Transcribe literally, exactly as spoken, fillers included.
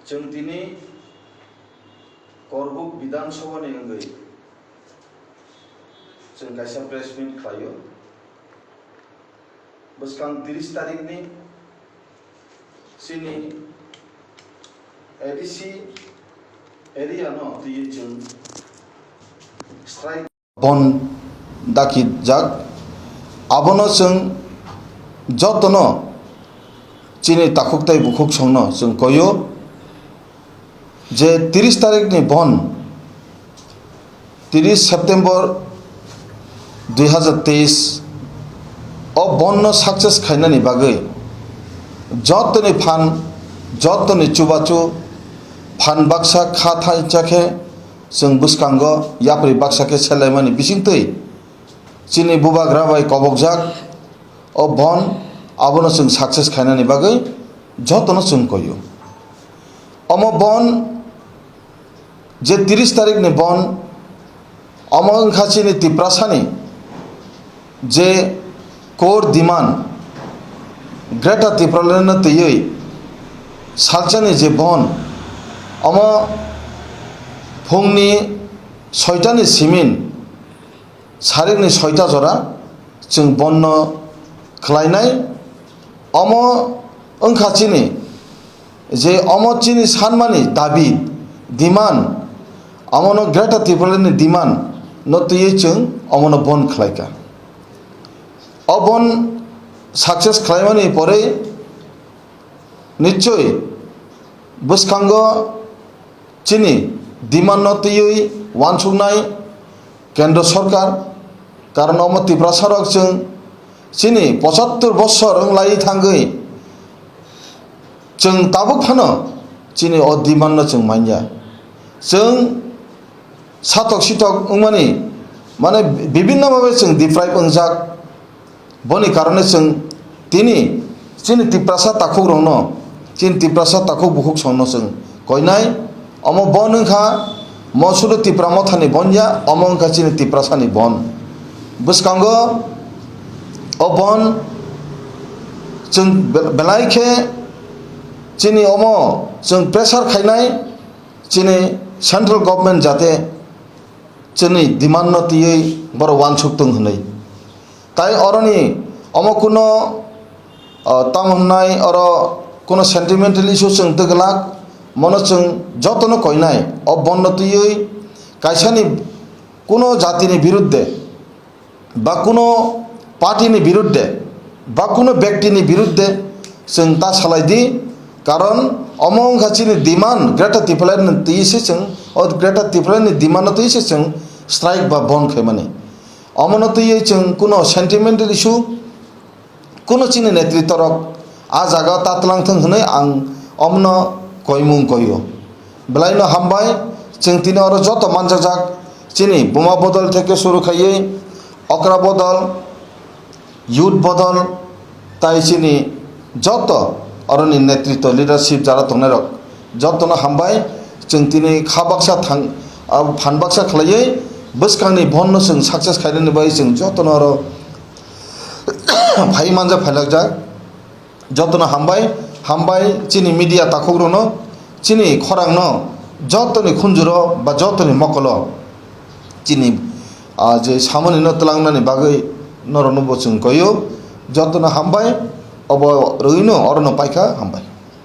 Chwng tini Korbuk Bidhan Sabha ni wngwi chwng kaisa press meet khlaio. Bwskang tris tarikh ni chini A D C area no twiwi chwng strike. Bon dakijak. Abono chwng jotono chini takhuk tei bukhuk songno chwng koio je tris tarikh ni bon, tris September dui hazar teis o bon no success khainani bagwi jotoni phan, jotoni chubachu phan baksa kha thaisa khe chwng bwskango yapri baksa khe selaimani bisingtwi chini bubagra bai kobokjak o bon abono chwng success khainani bagwi jotono chwng koio. Omo bon je tris tarikh ni bon, omo wngkha chini Tiprasani je core demand, Greater Tipraland no twiwi salsani je bon, omo phungni soitani simin sarikni soita jora chwng bonno khlainai. Omo wngkha chini je omo chini sanmani dabi, demand, omono Greater Tipraland ni demand no twiwi chwng omono bon khlaikha. O bon success khlaimani pore nichoi bwskango chini demand no twiwi wansuknai Kendra Sorkar, karon omo Tiprasa rok chwng chini pochattor bossor wng lai thangwi chwng tabuk phano chini o demand no chwng manya. Chwng satok sitok wngmani, mane, bibinno bhabe chwng deprive wngjak. Boni karone chwng tini chini Tiprasa takhukrokno, chini Tiprasa takhuk bukhuk songno chwng koinai. Omo bon wngkha mo sudu Tipra mothani bon ya, omo wngkha chini Tiprasani bon. Bwskango o bon chwng be-, belai khe chini omo chwng pressure khainai chini central government jate chini demand no twiwi borok wansuk tong hwnwi. Tai oroni omo kuno, ah, tamo hwnnai oro kuno sentimental issue chwng twglak, mono chwng jotono koinai. O bon no twiwi kaisani kuno jatini birudde ba kuno party ni birudde ba kuno bekti ni birudde chwng ta salai di, karon omo wngkha chini demand, Greater Tipraland ni twi se chwng, o Greater Tipraland ni demand no twi se chwng strike ba bon khaimani. Omono twiwi chwng kuno sentimental issue, kuno chini netritwa rok a jaga ta twlang thwng hwnwi ang omono koimung koio. Belaino hambai, chwng tini oro joto manjakjak chini Buma Bodol theke suru khaiwi Okra Bodol, Youth Bodol, tai chini joto oroni netritwa, leadership jara tongnairok jotono hambai. Chwng tini kha baksa thang, ah, phan baksa khlaiwi bwskangni bonno chwng success khainani bai chwng jotono oro phai manja phailakjak. Jotono hambai, hambai chini media takhukrokno, chini khorangno, jotoni khunjuro ba jotoni mokolo chini, ah, je samonino twlangnani bagwi norokno bo chwng koio. Jotono hambai, obo rwino orono paikha, hambai.